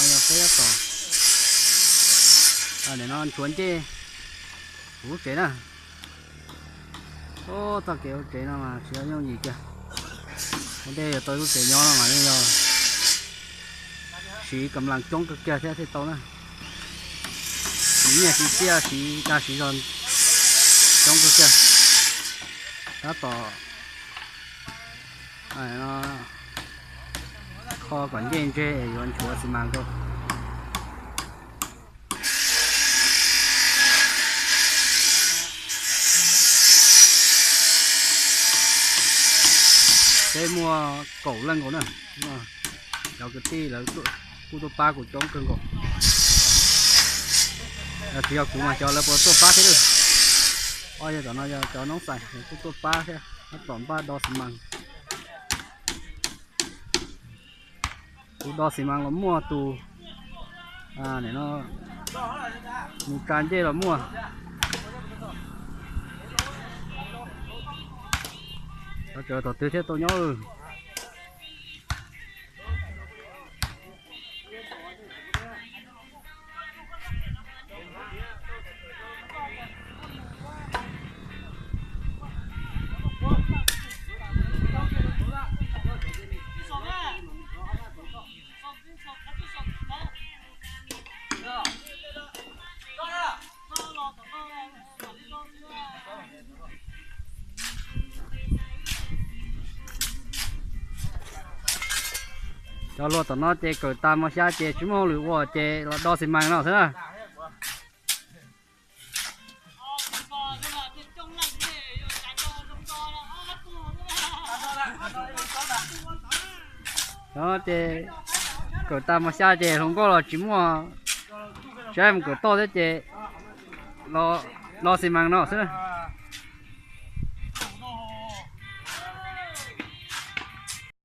Yog peb tab tom, nim no nchuav ncej kuv lub tsev na. Ub, txoj kev ua tsev no mas tsis yooj yim kiag. Ua ntej yog tau lub tsev nyob no mas yeej yog siv kam las coob kawg kiag thiab thiaj tau na. Siv nyiaj siv txiaj siv dag siv zog coob kawg kiag. Tab tom kho kom ncej ntseg es yuav nchuav xi mas rau. Peb muaj kaum leej nkaus na. Cov kwv tij lawv kuj tuaj pab kuv coob kawg nkaus. Tsis yog kuv mas xyov lawv puas tuaj pab thiab. Ob yawg tom no yog cov noob xais kuj tuaj pab thiab, tab tom npaj do xi mas. Tus do xi mas los muaj, tus nim no mus tsa ncej los muaj. Cov tseem tom twg thiab tau nyob. Cov luag tom no ces kawm tas mos xya ces tsis muaj hauj lwm ua ces los do xi mas no xwb na. Ces kawm tas mos xya ces hluas nkauj los tsis muaj, tsis mus kawm toj thiab ces do xi mas no xwb.